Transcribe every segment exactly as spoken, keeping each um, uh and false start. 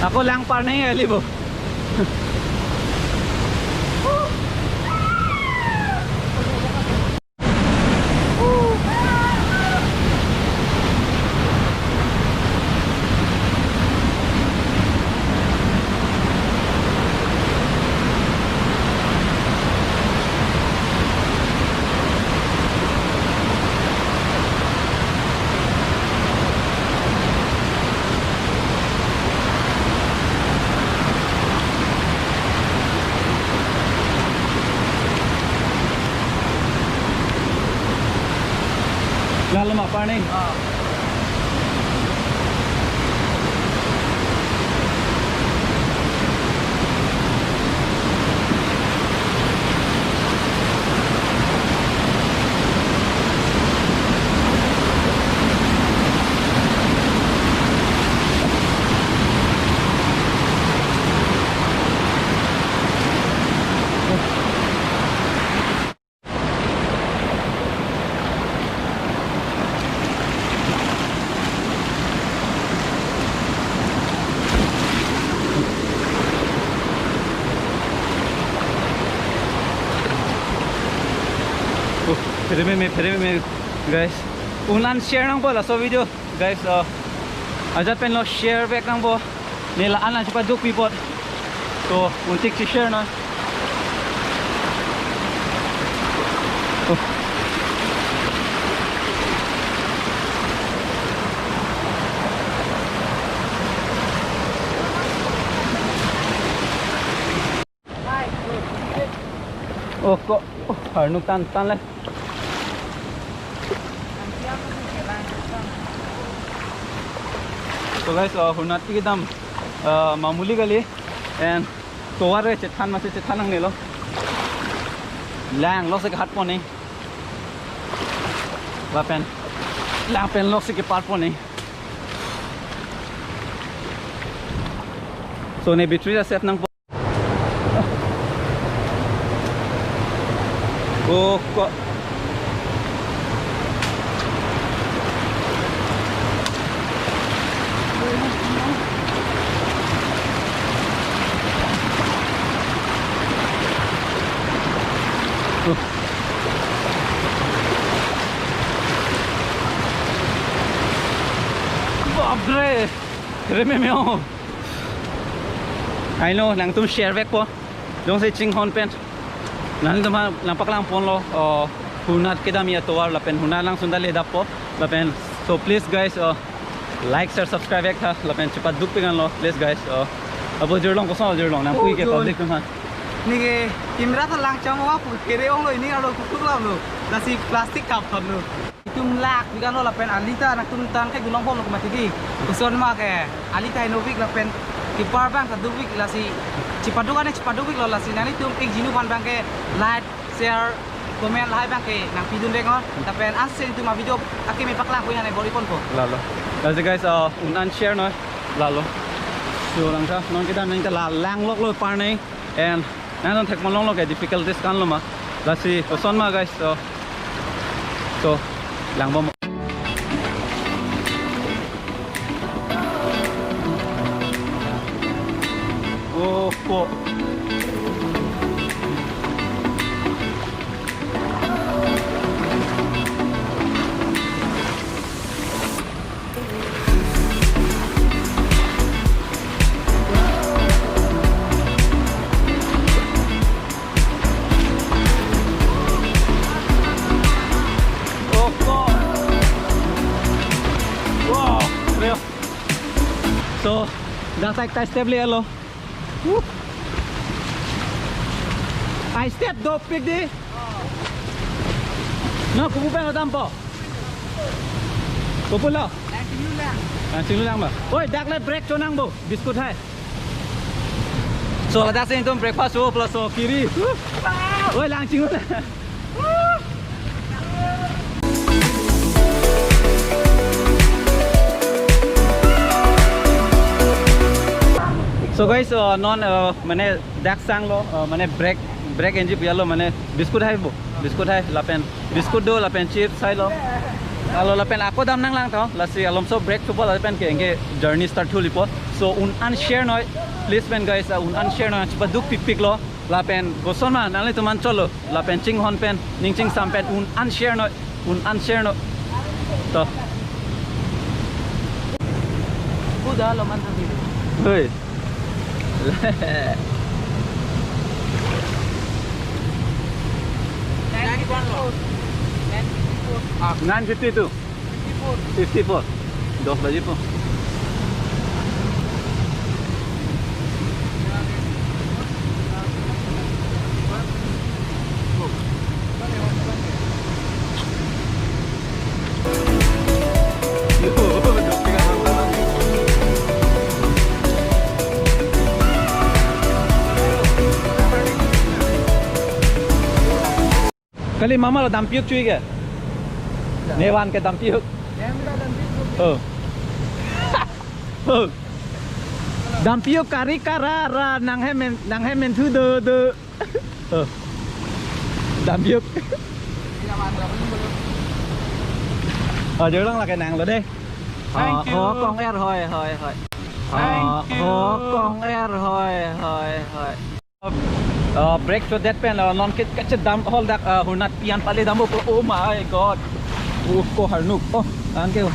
Ako lang parneng kali bo. Lalo ma parneng. Oh, pherememe, pherememe, guys. Un-an share nangpo laso video, guys. Uh, ajat pen lo share back nangpo. Ne la-an an chepaduk pi apot. To, un-tik si share na. Oh. Oh, ko, oh, arnuk tan, tan le. So guys, uh, Honat kedam, uh, mamuli kali, and tovar ke chethan masi chethan nangnelo. Lang lok si kehap pon ni. Lapen, lang pen lok si kepar pon ni. So ne battery ta save nangpo. Oh, ko. Oh. Bapre. Pherememe. I know, nangtum share back po. Jongsi chinghon pen. Nangtum ha, nangpaklang ponlo, oh, Honat kedam atovar lapen Honat langsun ta le dappo. Lapen, so please guys, oh, like, share, subscribe back tha. Lapen chepaduk pi kan lo, please guys, oh. Abo jirlong koson jirlong, nangpui ke Oh, public tum ha. Neke camera ta lang cham wa pu kere ong lo, ini alo kutuk lam lo. Lasi plastic cup thon lo. Itum lak, bikan lo lapen ali ta nangtum tan ke gunong bom lo mati di. Koson ma ke, ali ta inovik lapen kepar abang ta dukvik lasi. Chepaduk ane chepadukvik lo lasi nanglitum ek jinu aphan abang ke like, share, comment lahai abang ke nangpidun deng on. Lapen ansi itum a-video akimi paklang koi hane bor-i ponpo. Lalo. Lasi guys, uh, un-an share noi. Lalo. So langtha, non kedam nang ta la lang lok lo parneng. And nang non thek malong lo ke difficulties kan lo ma. Lasi koson ma guys, so, so, lang bom. Oh, po. Oh, God. Wow, real. So, dak ta ek ta step le lo. Woo. Ai step dopik di. No, kubu pen dampo. Kubu lo. Lang chinglu lang. Lang chinglu lang ba. Oi, dak le brake chonang bo. Biscuit hai. So, ladak si itum breakfast ho plus so kiri. Oi, lang chinglu lang. So guys, uh, non, uh, mane dak sang lo, uh, mane brake, brake enji pia lo, mane biscuit hai bo, biscuit hai lapen, biscuit do lapen chips hai lo. Alo lapen ako dam nanglang to, lasi alomso break thupo lapen ke anke journey start thulipo. So un-an share noi, please pen guys, uh, un-an share noi, chepaduk pikpiklo. Lapen koson ma nanglitum an cholo, lapen chinghon pen, ning chingsam pen, un-an share noi, un-an share noi. To. Kuda lo man tadi. Hoi. Nine fifty-two. Fifty-four. Dos baji po. Kali mama lo dampiuk chui ke? Nevan ke dampiuk. Oh. Oh. Dampiuk kari kara ra nang hemen, nang hemen thu do do. Oh. Dampiuk. Oh, jorong lake nanglo dei. Thank you. Oh, kong er hoi hoi hoi. Thank you. Oh, kong er hoi hoi hoi. Uh, break so that pen, uh, non kit kachet dam hol dak, uh, hunat pian pale dam po. Oh my God. Uh, ko harnuk. Oh, thank you.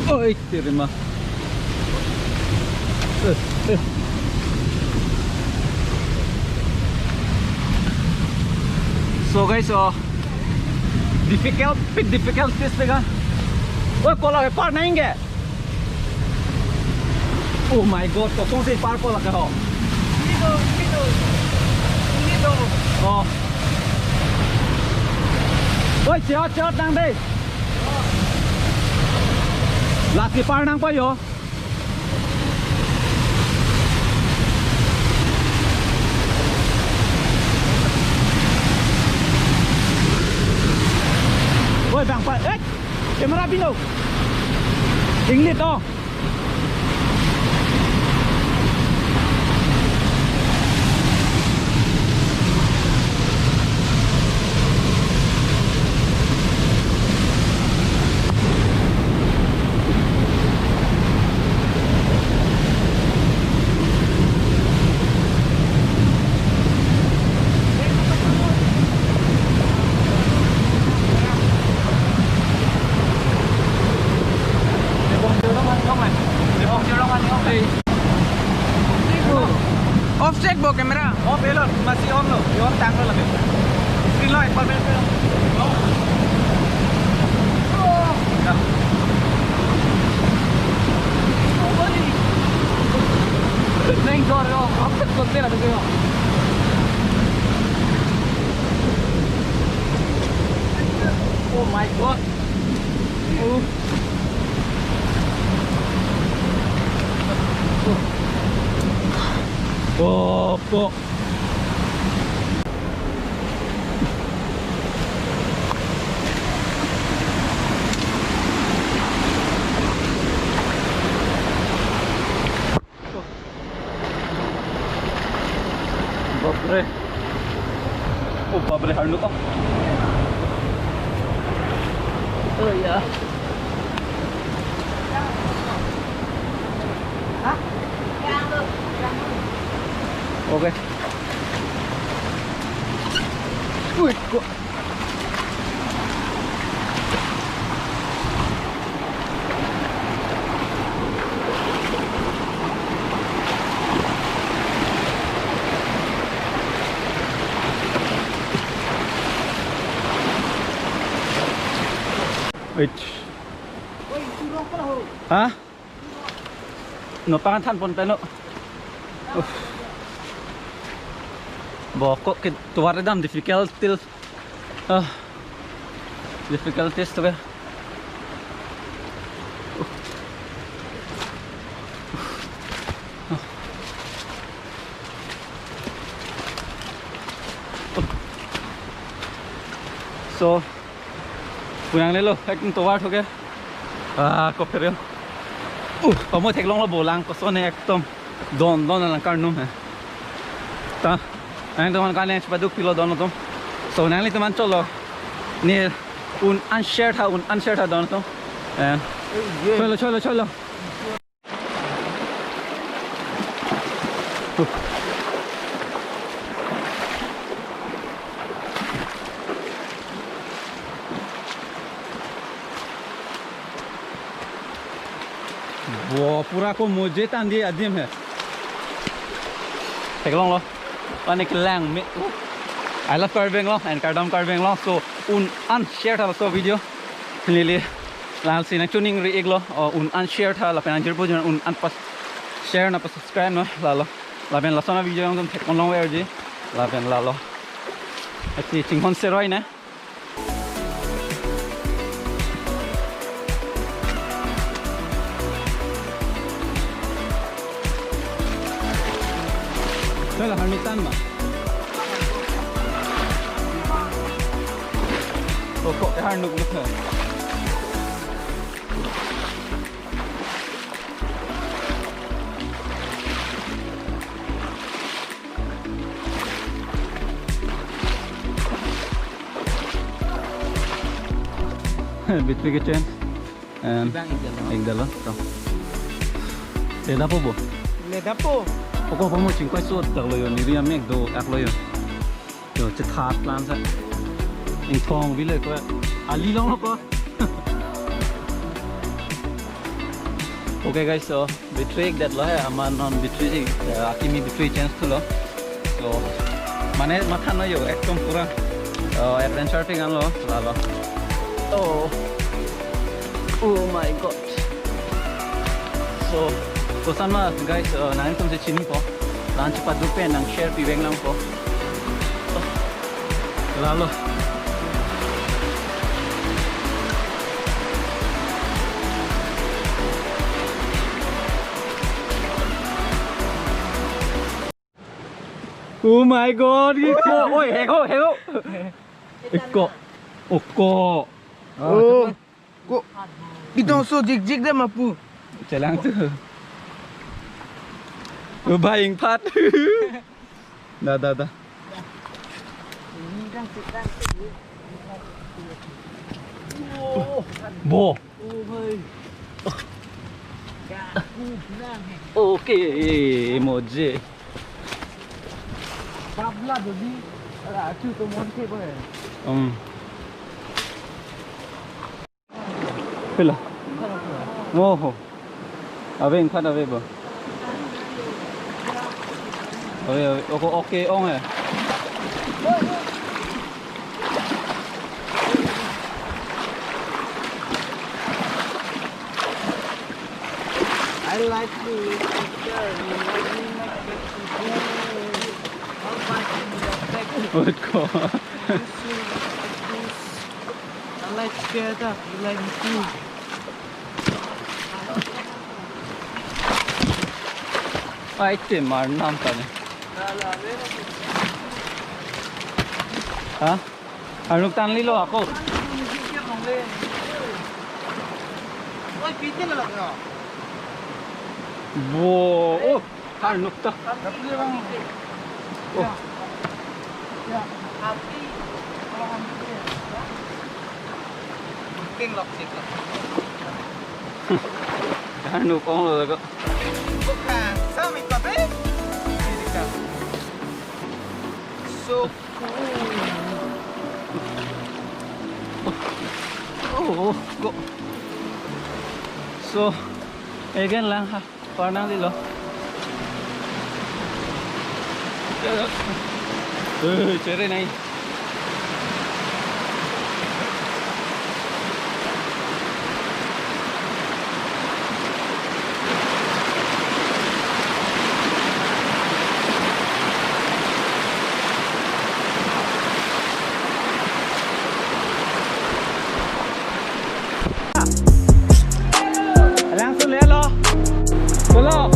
Oi, terima. Eh, eh. So guys, uh, difficult, bit difficult this thing, ah. Oh, kola ke par nang ke? Oh my God, kosonsi par kola ke ho? Dito, dito. Dito. Oh. Oi, cheot, cheot nang dei. Lasi par nangpo yo. Oi, bang pa, eh, camera bino. Inglit oh. Off check bo camera. Off elo, masi on lo. Ye on tanglo lake. Screen lo ekbar pen. Oh. Ya. Neng dor yo, off check konte lake yo. Oh my God. Oh. Oh, kok. Bapre. Oh, bapre, harnuk ah. Oh ya. Oke. Wih, kok. Wait. Hah? No pangan than pon peno. Uff. Bo kok ke tovar dam difficult til. Ah. Difficulties to ke. So, pulang lelo, ekdom tovar to ke. Ah, koperel. Uh, pamo theklonglo bolang, koson ekdom. Don, don lang karnum he. Ta, ang teman kalian cepat duk pilo don atum. So, nanglitum an cholo. Ne un an share tha, un an share tha don to. Eh. Cholo, cholo, cholo. Wo, pura ko mujhe tan diye adim hai. Theklonglo. Ani kelang me. I love Karbi Anglong and Kardom Karbi Anglong. So, un an share tha laso video. Neli lasi nangchoningri-iklo. O, un an share tha lapen anjir pu un an pas share na pas subscribe no lalo. Lapen lason a video along tum thek-onlongverji. Lapen lalo. Ati chinghon seroi na. Chalo, harnuk tan ma. O, ko harnuk lut na. Battery ke change. Em, Ibang ik dalo. Ik dalo, to. Ledapo bo? Ledapo. Oko pamo chingkoi so daklo yo, niri amek do aklo yo. Yo, chethat plan sa. Ingthong vile ko. Ali longlo ko. Okay guys, so battery ik detlo he, amat non battery, eh, akimi battery change thulo. So, mane matha no yo, ekdom pura, eh, adventure pik anlo, lalo. Oh. Oh my God. So, kosan ma guys, eh, nangtum si chinipo. Nang chepaduk pen nang share pivek nangpo. Lalo. Oh my God, iko. Oi, hego, hego. Iko. Oko. Oh. Ko, pitong so jikjik de mapu. Chelang tu. Ubai ingphat. Da, da, da. Bo. Okay, mujhe. Babla dodi. Ara, achu to mon ke bo hai. Um. Pila? Oho. Ave, ingphat ave bo. Ave, ave. Oko, okay, ong hai. I like to. Oi ko. I like together, I like you. Ai te mar nam ta ne. Ha? Arnuk tanlilo ako. Bo, oh. Arnuk ta. Oh. Arnuk onglo ko. So cool. Oh, oh, go. So, again lang ha. Parnang lilo. Eh, chere nai. Langsung lihat lo. Belum.